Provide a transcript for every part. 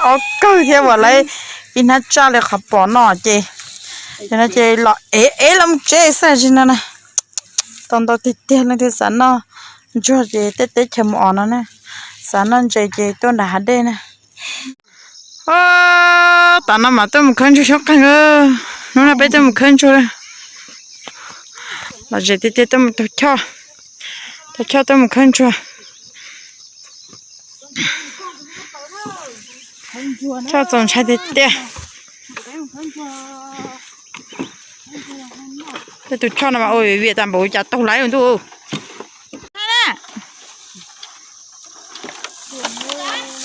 Ob kawg thiab uas lawv ib hnab tsaj li qhov pom no ces, no ces los ev ev los mus tsev xwb no na. Tau ntau tiag tiag, leej twg xav noj ntsuag ces tej teb chaws mus os no na, xav noj ntses ces tuaj nram hav dej na. Tam no mas tuaj mus khawb ntsuag xyoob qeeg. Hnub no peb tuaj mus khawb ntsuag. Los zem tiag tiag, tuaj mus taug choj, taug choj tuaj mus khawb ntsuag. Choj txaus ntshai tiag tiag. Tej tus choj no mas ua viam tas npaum cas taug laiv ntuj.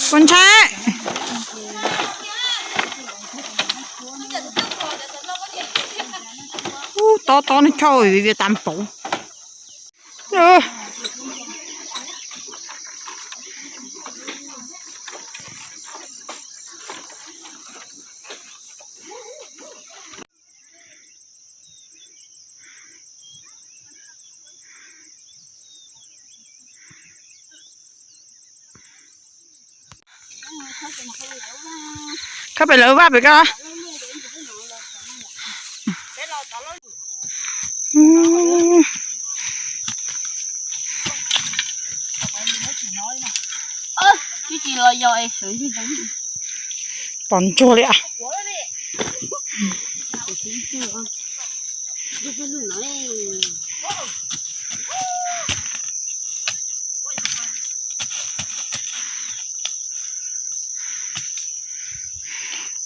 Kuv ntshai. Ub, tob tob no choj ua viam tas npaum. Khawb pem lawv vaj pem ko. Pom ntsuag li.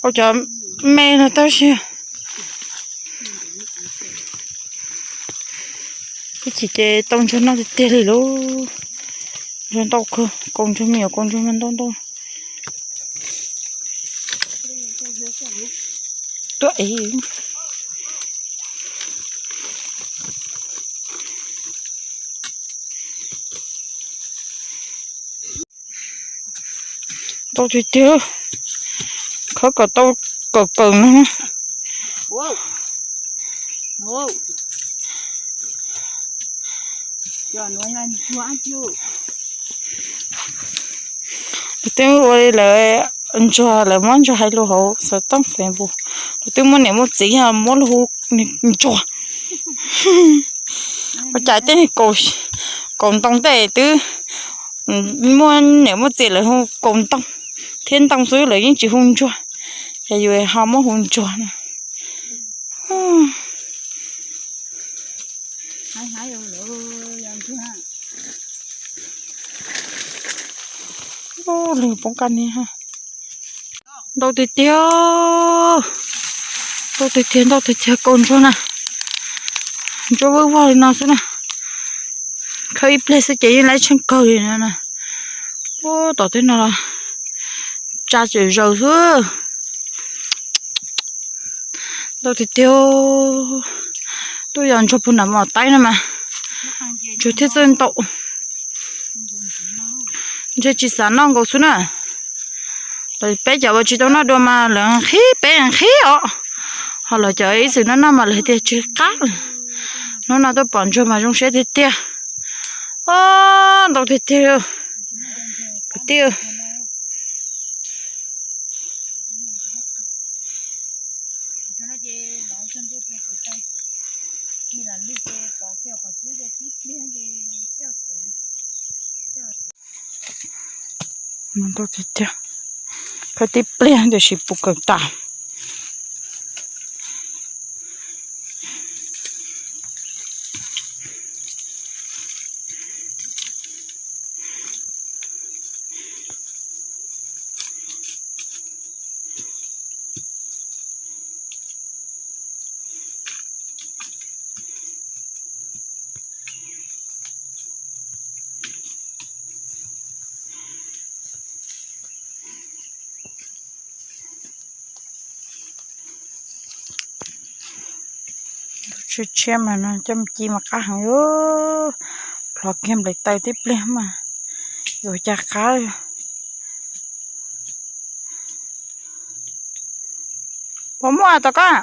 Ua cov me no tab sis ib chim ces tau ntsuag noj tiag tiag li lauj. Ntsuag ntau kawg, kaus ntsuag me nyuam kaus ntsuag me ntau ntau. Tuaj ev. Ntau tiag tiag, khawb kom tau kawm kawm no. Kuv twb ua li lawv ntsuag, lawv muab ntsuag hais lus hauv xov tooj Facebook, kuv twb muaj niam muaj txiv yog muab lus hu ntsuag. Ua cas tej kaus ntoo tej twb muaj niam muaj txiv lawv hu kaus ntoo thiab ntoo xwb, lawv yeej tsis hu ntsuag, ces yus ho muab hu ntsuag no. Lwg poob kaj ni. Ntau tiag tiag, ntau tiag tiag, ntau tiag tiag kaus ntsuag na. Ntsuag vwj vog li no xwb na. Khawb ib pliag xwb ces yeej laib tsheej kawg li no na. Ub, tom tej no los tsa tseem zaws xwb. Ntau tiag tiag, tuaj yos ntsuag puag nram Mos Taib no mas ntsuag thiaj txawj ntau. Ntshe tsis xav noj nkaus xwb na. Peb cov uas tsis tau noj dua mas lawv nqhis, peb nqhis os. Ho lawv cov ib txwm noj noj mas lawv tias tsis qab. Hnub no tuaj pom ntsuag mas zoo siab tiag tiag. Ntau tiag tiag. Kwv tij, ntau tiag tiag. Khawb tib pliag tiam sis puv kawm tas. Tshiab tshiab mas no coj mus ci mas qab heev. Plhov kiag nplaim taws tib pliag mas yuav cas qab. Puas muaj tom koj?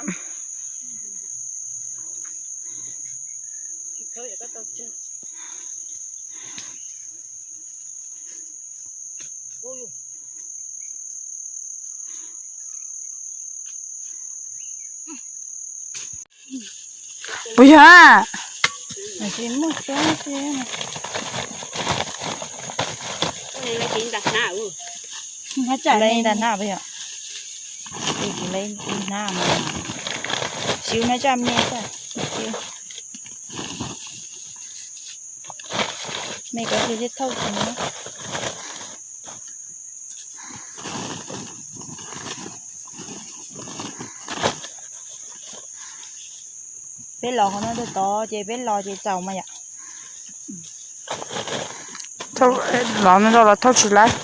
Puas yog? Nab tsam li nta nab puas yog? Nab mas siv nab tsam me tsam me ko thiaj thauj tsis na. Peb los qhov no tod ces peb los ces txaus mas yom. Los no los thauj tsis laib.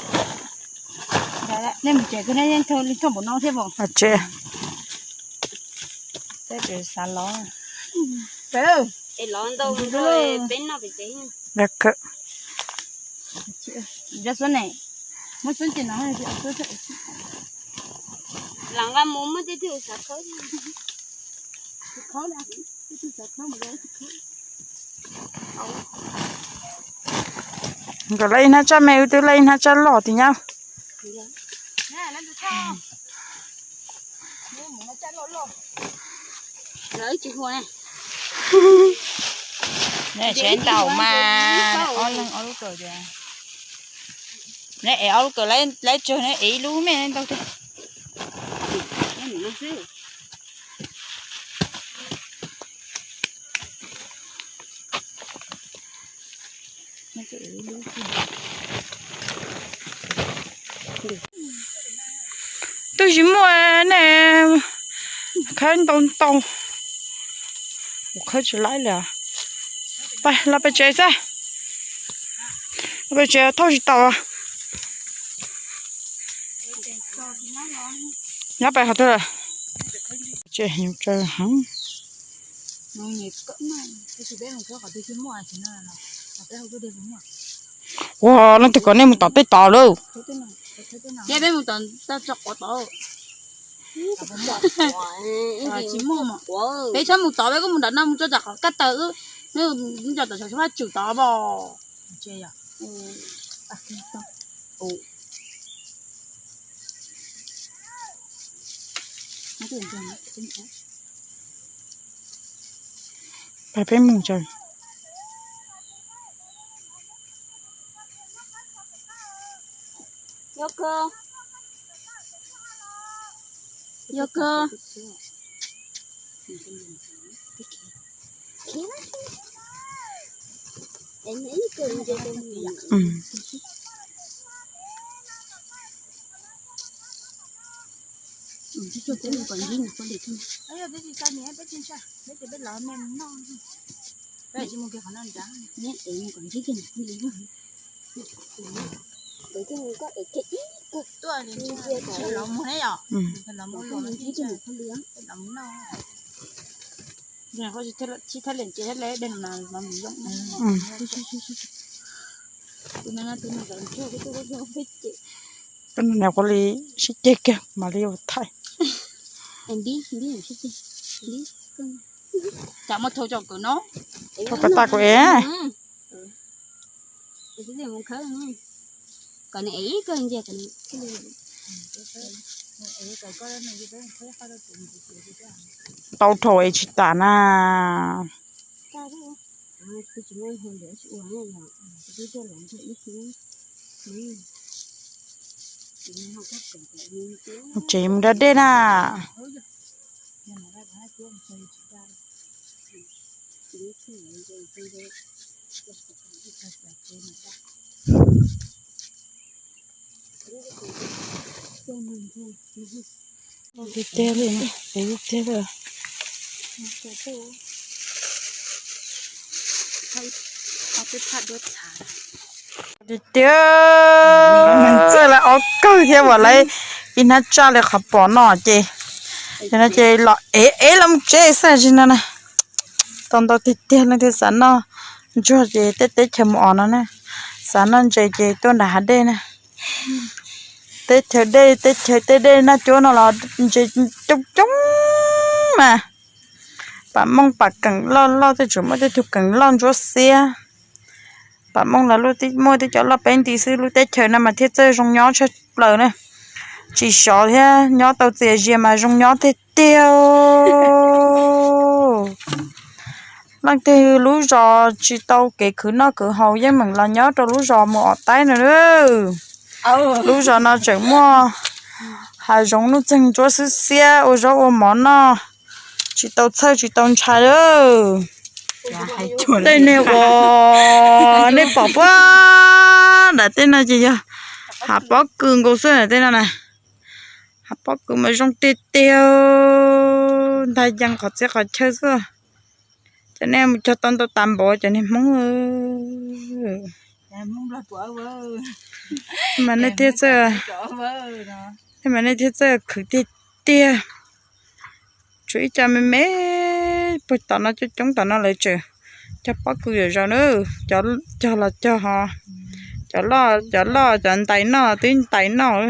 Nej mus tsev, nej thauj npaum no thiab mas. Tsev. Peb tseem xav los. Nkawd lawv ib hnab tsaj me, wb twb lawv ib hnab tsaj loj tiag nyab. Tsev ntaus mas ob leeg ob lub kawm tias. Neb ev ob lub kawm, lawv tsawg neb ev ib lub me ntau tiag. Twb tsis muaj ne, khawb ntau ntau. Kuv khawb tsis laib li. Los pem tsev xwb, los pem tsev thauj tsis tau. Nyob pem qhov twg? Tsev heev tsawg heev. Ua leej twg kom nej mus tom tej tod lauj? Peb mus tom tod. Peb txhob mus tod, peb kuj mus nram no mus tso tsam qhov kaj taw wb nco tom xyov xyov vaj tswm tod pom. Peb mus tso. Yog kawg. Yog kawg. Tus niam qhuav li sib ceg kiag mam li ua thaij. Thauj kom tas kuv ev. Tau dhau es tsis tas na. Tsev mus da dej na. Tiag tiag li, tiag tiag li. Tiag tiag, txawj lawv ob kawg thiab, uas lawv ib hnab tsaj li qhov pom no ces, no ces los ev ev los mus tsev xwb tsis no na. Tau ntau tiag tiag, leej twg xav noj ntsuag ces tej teb chaws mus os no na. Xav noj ntses ces tuaj nram hav dej na. Teb chaws dej, teb chaws tej dej noj cuab no los ntses coob coob mas. Pam Mooj pam Keem loj loj, tej tseem muaj tej tug Keem loj ntsuab xiab. Pam Mooj los muaj tib co loj peb nti xwb, lub teb chaws no mas thiaj txawj zoo nyob tshaj plaws na. Tsis sov thiab, nyob tau txias zias mas zoo nyob tiag tiag. Leej twg lub zos tsis tau kev khwv noj khwv haus yeej meem los nyob rau lub zos mus om taib no. Lub zos no tseem muaj hav zoov nuj txeeg ntsuab xwb xiab ua zaub ua mov noj, tsis tau txhawj tsis tau ntshai lawm. Tej niag uas nej pom puag nram tej no ces yog hav pob kws nkaus xwb tej no na. Hav pob kws mas zoo tiag tiag, ntag yees qhov txhia qhov chaw xwb. Cov nej mus cog tau ntau tas npaum cov niag Hmoob. Mas nej thiaj txawj, nej mas nej thiaj txawj khwv tiag tiag. Tshuav ib co me me puag tom no coob coob tom no lawv tseem cog pob kws zom zaws na. Cog los cog ho, cov loj cov loj cov ntais noj los twb ntais noj.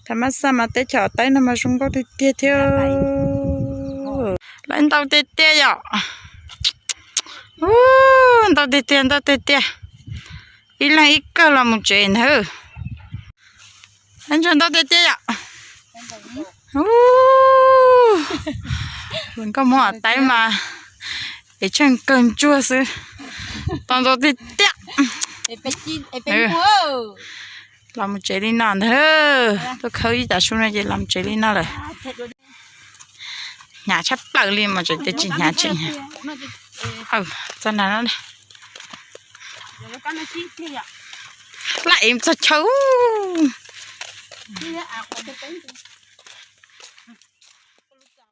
Thaum mab xaj mas teb chaws taib no mas zoo nkauj tiag tiag thiab. Lawv ntau tiag tiag yom. Ntau tiag tiag, ntau tiag tiag. Ib leeg ib kawg los mus tsev ntag. Ntsuag ntau tiag tiag yom. Nkauj Hmoob taib mas es tsheej kawg ntsuag xwb. Tau ntau tiag tiag. Los mus tsev li no ntag. Tuaj khawb ib tav su no ces los mus tsev li no lawm. Hnyav tshaj plaws li mas tseem tias tsis hnyav tsis hnyav. Txog nrad no. Laj ev txog chaw.